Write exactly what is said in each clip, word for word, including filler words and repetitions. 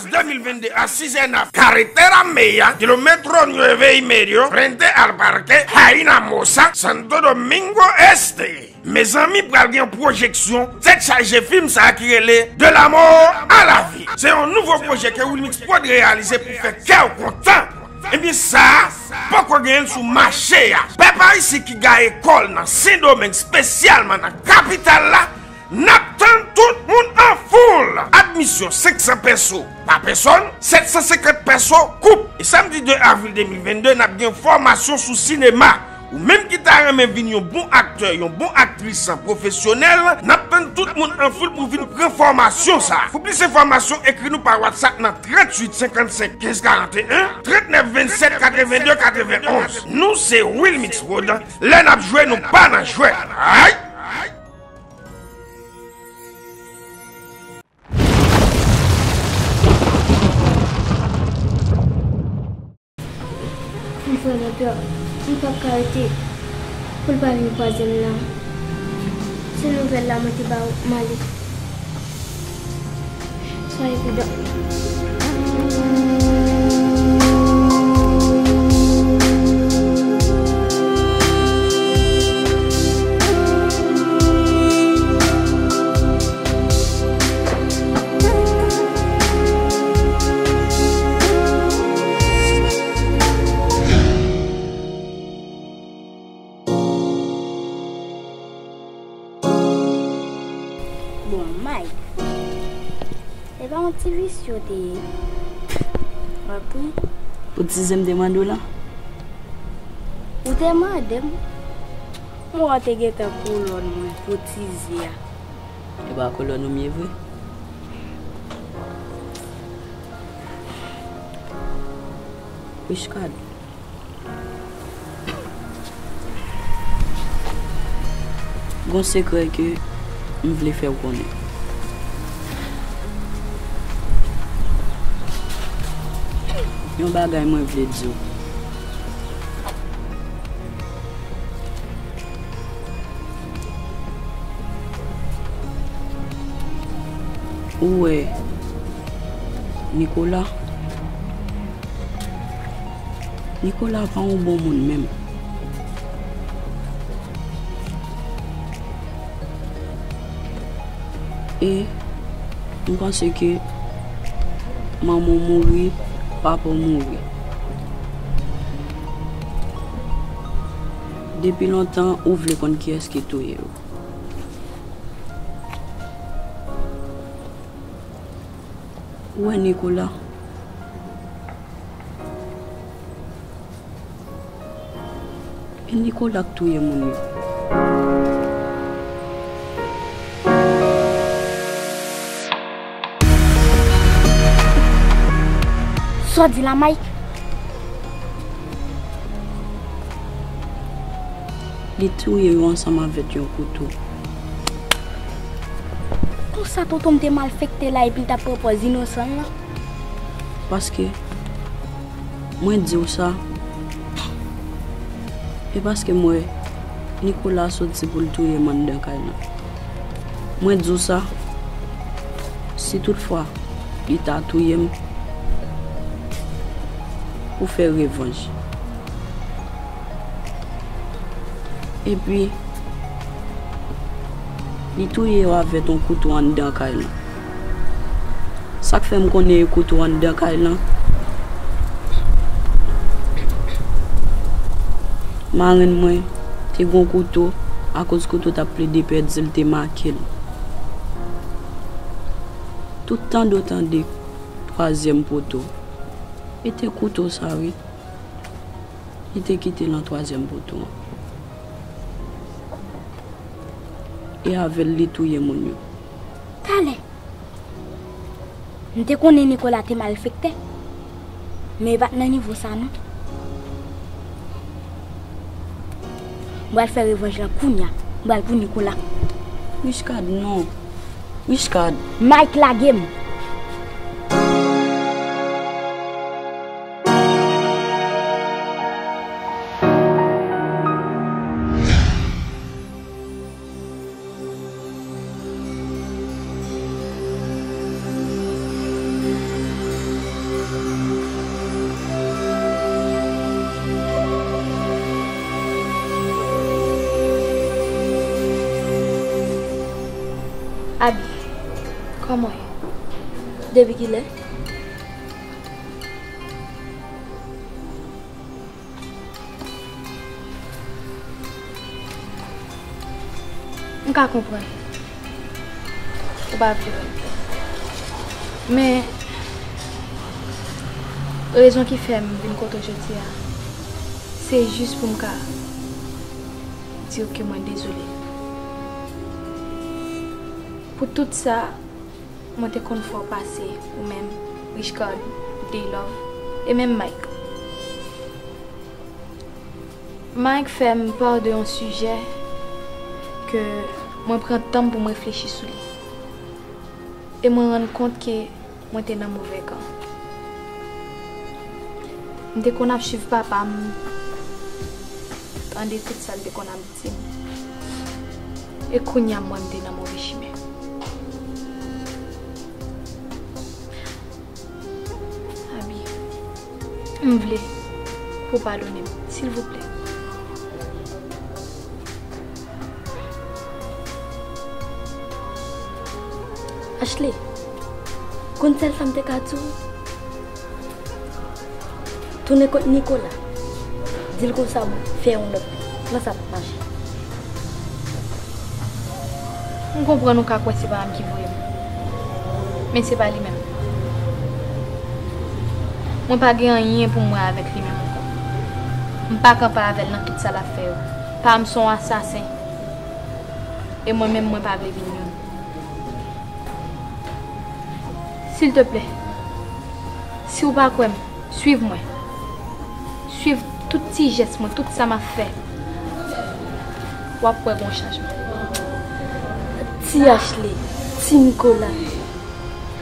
de mil vennde a sizè naf, Carretera Mía, kilómetro nueve y medio, frente al Parque Jaina Mosa, Santo Domingo Este. Mezanmi, pral gen yon pwojeksyon tèt chaje fim sa a ki rele De la mort à la vie. Se yon nouvo pwojè ke Wilmix Prod reyalize pou fè kè w kontan. Ebyen, sa a poko genyen l sou mache a. Pèp ayisyen ki gaye kò l nan Sendomeng, espesyalman nan kapital la, n ap tann tout moun an foul. Admisyon senk san pèso pa pèsòn, sèt san senkant pèso koup. E samdi de avril de mil vennde, n ap gen fòmasyon sou sinema. Ou menm ki ta renmen vin yon bon aktè, yon bon aktris pwofesyonèl, n ap tann tout moun an foul pou vin pran fòmasyon sa a. Pou plis enfòmasyon, ekri nou pa WhatsApp nan tranntuit senkannsenk kenz karanteyen, trannèf vennsèt katrevenndde katrevenonz. Nou se Wilmix Prod, lè n ap jwe, nou pa nan jwèt. Ay! M vrèman pè, m p ap ka rete pou l pa vin kwaze m nan. Se nouvèl la mwen te ba w, m ale. Soyez prudent. Bon, Mike, e pa yon ti visye w te ye? W ap ri. Pou ti zen m te mande w lan? Ou te mande m? Mwen te gentan kolòn mwen pou ti zen a. E pa kolòn ou m ye vre? Richcard. Gon sekrè ke m vle fè w konnen. Yon bagay mwen vle di w. Ou wè Nicolas? Nicolas pa yon bon moun menm. E m panse ke manman w mouri, papa w mouri. Depi lontan, ou vle konn kiyès ki touye yo. Ou wè Nicolas? E Nicolas k touye moun yo. Sa w di la, Mike? Li touye yo ansanm avèk yon kouto. Konsa tonton m te malfekte la epi l t ap pran pòz inosan l lan? Paske mwen di w sa, e paske m wè Nicolas soti pou l touye m anndan kay lan. Mwen di w sa, si toutfwa li ta touye m pou fè revanj. Epi, li touye yo avèk yon kouto anndan kay lan. Sa k fè m konnen e kouto anndan kay lan? Marenn mwen te gon kouto, akoz kouto t ap plede pèdi l, te make l. Tout tande w tande twazyèm poto. E te kouto sa, wi. Li te kite l nan twazyèm poto an. E avè l, li touye moun yo. Talè! M te konnen Nicolas te malfektè, men e pa t nan nivo sa non. M pral fè revanj lan kounya. M pral pou Nicolas. Richcard, non. Richcard. Mike, lage m. Mwen, depi kilè? M ka konprann ou pa vle wè m. Men, rezon ki fè m vin kote w jodi a, se jis pou m ka di w ke mwen dezole. Pou tout sa, mwen te konn fè w pase, ou menm, Richcard, Daylove, e menm Mike. Mike fè m pa de yon sijè ke mwen pran tan m pou m reflechi sou li. E mwen rann kont ke mwen te nan move kan. M te konn ap swiv papa m, tande tout sa l te konn ap di m. E kounye a m wè m te nan move chimen. Abi, m vle pou w padone m, silvouplè. Ashley, konn sèl sa m te ka di w? Tounen kot Nicolas. Di l konsa m fè yon lòt plan, sa p ap mache. M konprann ou ka kwè se pa m ki voye m. Men se pa li menm. Mwen pa gen anyen pou m wè avèk li menm ankò. M pa kanpe avè l nan tout sa l ap fè yo. Pa m se yon asasen. E mwen menm, mwen pa vle vin youn. Silteplè, si w pa kwè m, swiv mwen. Swiv tout ti jès mwen, tout sa m ap fè. W ap wè gon chanjman. Ti Ashley, ti Nicolas,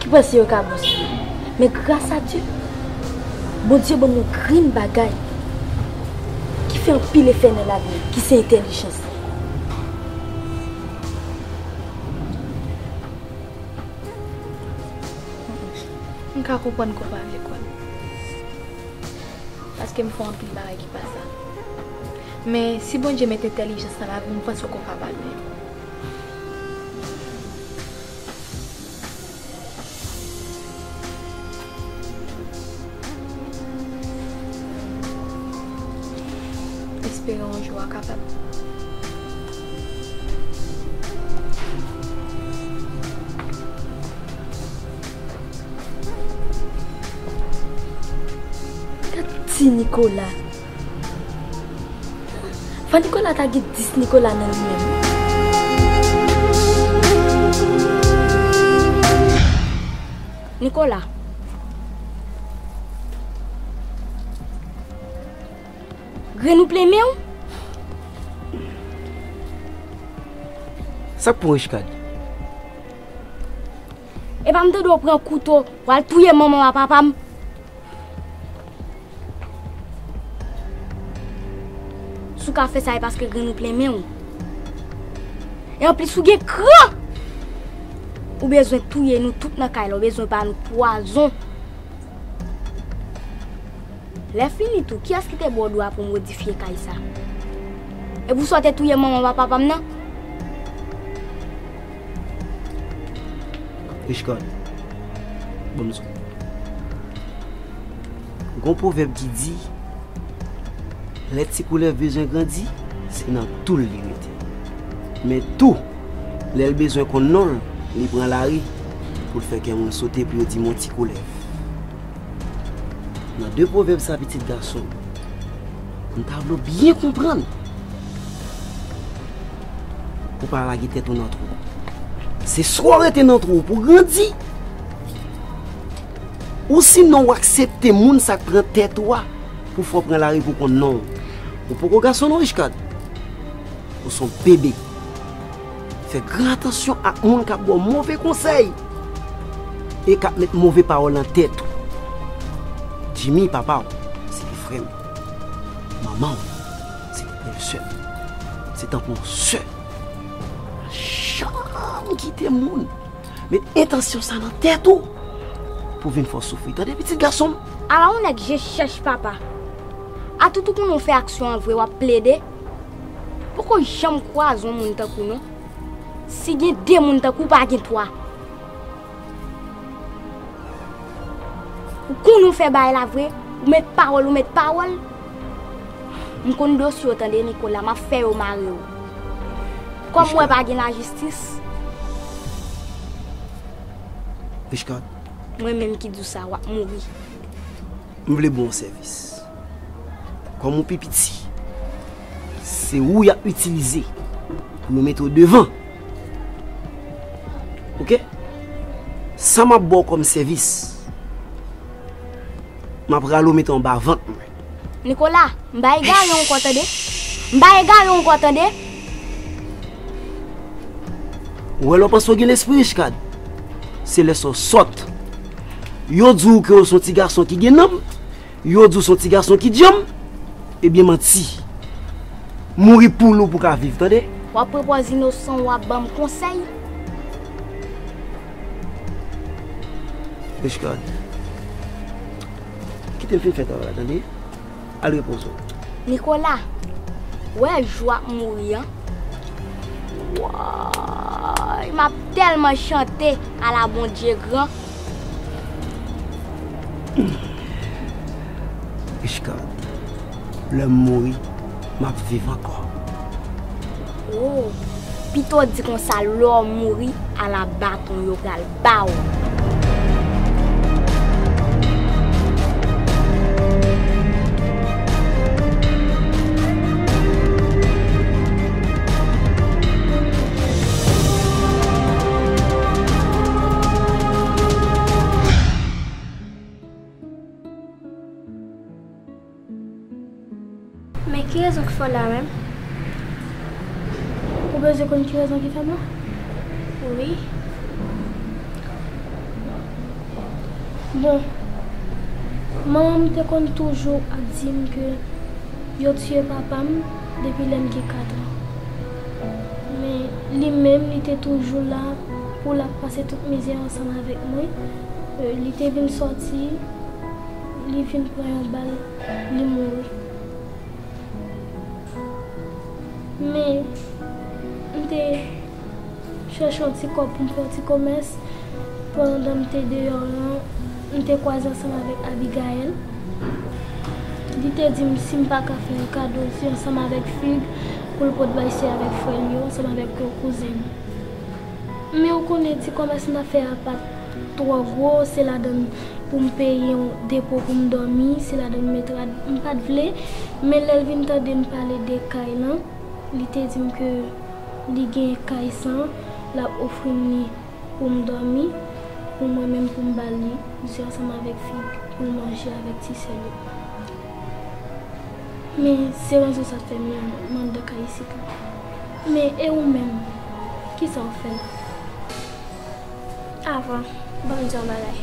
ki panse yo ka bon sou mwen. Men gras a Dye, Bondye ban m yon grenn bagay ki fè anpil efè nan lavi m, ki se entèlijans. M ka konprann ke w pa vle kwè m. Paske m fè anpil bagay ki pa sa. Men si Bondye mete entèlijans nan lavi w, m panse w ka padone m. Espere yon jou w a kapab. Gad ti Nicolas. Fò Nicolas ta gen dis Nicolas nan li menm. Nicolas. Grenn ou plen men w? Sa k pran Richcard? Epa m tande w pran kouto, w al touye manman w a papa m. Si w ka fè sa, e paske grenn ou plen men w. E anplis, ou gen kran! Ou bezwen touye nou tout nan kay la, ou bezwen ba nou pwazon. Lè fini tou, kiyès ki te ba w dwa pou w modifye kay sa? E pou sa w te touye manman w a papa m nan? Richcard, ban m di w. Gon pwovèb ki di, lè ti koulèv bezwen grandi, se nan tou l li rete. Men tou, lè l bezwen konn non l, li pran lari pou l fè kè moun sote pou yo di m yon ti koulèv. Nan de pwovèb sa, pitit gason m, m ta vle w byen konprann. Pou pa lage tèt ou nan twou. Se swa w rete nan twou w pou grandi, ou sinon w aksepte moun sa k pran tèt ou a pou fè w pran lari pou konn non w. Ou poko gason non, Richcard. Ou se yon bebe. Fè gran atansyon ak moun k ap ba w move konsèy e k ap met move pawòl nan tèt ou. Jimmy, papa w, se te frè m. Manman w, se te bèlsè m. Se tankou yon sè. Pa janm kite moun met entansyon sa nan tèt ou pou vin fè w soufri. Tande, pitit gason m? Ala yon nèg je chèch, papa. Atout ou konnen w fè aksyon an vre, w ap plede. Poko janm kwaze yon moun tankou w non. Si gen de moun tankou w, pa gen twa. Ou konn ou fè bagay la vre, ou met pawòl, ou met pawòl. M konn dosye w tande, Nicolas, m ap fè yo mare w. Kòm m wè pa gen lajistis. Richcard. Mwen menm ki di w sa, w ap mouri. M vle ba w yon sèvis. Kòm ou pi piti, se ou y ap itilize pou yo mete w devan. Oke? Sa m ap ba w kòm sèvis, m ap rale w mete anba vant mwen. Nicolas, m pa egare w ankò tande. M pa egare w ankò tande. Ou wè lè w panse w gen lespri, Richcard, se lè sa w sòt. Yo di w ke w se yon ti gason ki gen nanm, yo di w se yon ti gason ki djanm, ebyen manti. Mouri poul ou pou ka viv, tande? W ap pran pòz inosan, w ap ban m konsèy? Richcard, kite m fin fè travay la, tande? Al repoze w. Nicolas, wè jou ap mouri an. Woy, m ap tèlman chante ala Bondye gran. Richcard, lè m mouri, m ap viv ankò. Oh, pito di konsa lè w mouri, ala baton yo pral ba w. Men ki rezon k fè w la menm? Ou bezwen konn ki rezon ki fè m la? Wi. Bon, manman m te konn toujou ap di m ke yo tiye papa m depi lè m gen kat an. Men li menm, li te toujou la pou l ap pase tout mizè ansanm avèk mwen. E, li te vin sòti, li vin pran yon bal, li mouri. Men, m te chèche yon ti kòb pou m fè yon ti komès. Pandan m te deyò lan, m te kwaze ansanm avèk Abigaël. Li te di m si m pa ka fè yon kado ti ansanm avèk fig pou l pot bay sè avèk frè l yo, ansanm avèk kouzen m. Men ou konnen ti komès m t ap fè a pa t twò gwo, se ladan l pou m peye yon depo pou m dòmi, se ladan l met rad. M pa t vle, men lè l vin tande m pale de kay lan, li te di m ke li gen kay sa, l ap ofri m li pou m dòmi, pou mwen menm pou m ba l li, misye ansanm avèk fig pou l manje avèk ti sè l yo. Men se rezon sa k fè m anndan kay isit la. Men e ou menm, kisa w fè la? Avan, ban m di w yon bagay.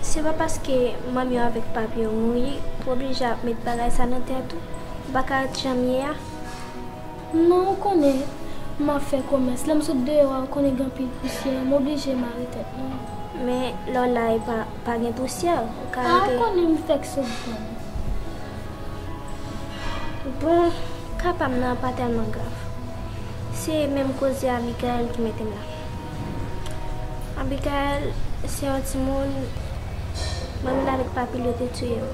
Se pa paske manmi w avèk papi w mouri, ou oblije ap met bagay sa nan tèt ou. Ou pa ka ret jan m ye a. Non, ou konnen, m ap fè komès. Lè m sot deyò a, ou konnen gen anpil pousyè, m oblije mare tèt mwen. Men, lè w la, e pa, pa gen pousyè, ou ka rete. A, ou konnen m fèk sot pran. Bon, ka pa m nan pa tèlman grav. Se menm koze Abigaël ki mete m la. Abigaël, se yon timoun, manmi l avèk papi l yo te tiye yo.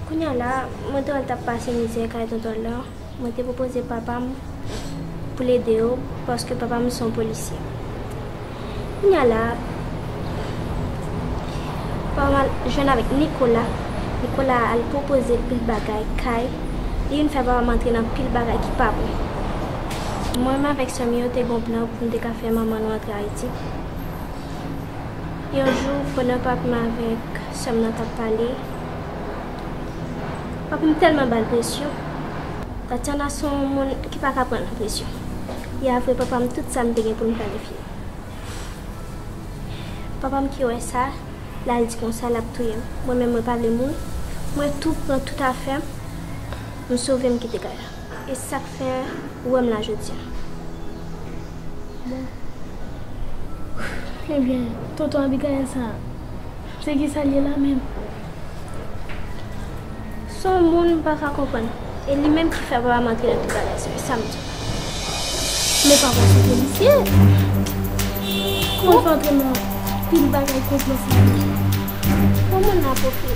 Kounye a la, mwen te wè l t ap pase mizè kay tonton l lan. Mwen te pwopoze papa m pou l ede yo, paske papa m se yon polisye. Kounye a la, papa m al jwenn avèk Nicolas. Nicolas al pwopoze l pil bagay kay. Li vin fè papa m antre nan pil bagay ki pa bon. Mwen menm avèk sè m yo te gen yon plan pou n te ka fè manman nou antre Ayiti. Yon jou, pandan papi m avèk sè m nan t ap pale, papi m tèlman ba l presyon. Tatiana se yon moun ki pa ka pran presyon. Li ofri papa m tout sa m te gen pou m planifye. Papa m ki wè sa, l al di konsa l ap touye m. Mwen menm, mwen pa vle mouri. Mwen tou pran tout afè m, m sove, m kite kay la. E sa k fè ou wè m la jodi a. Bon. Ebyen, tonton Abigaël sa, se kisa l ye la menm? Se yon moun m pa ka konprann. E li menm ki fè papa m antre nan tout bagay sa, sa m di. Men papa w se polisye. Kòman l fè antre nan Anpil bagay kòmanse deja. Kòman n ap fè?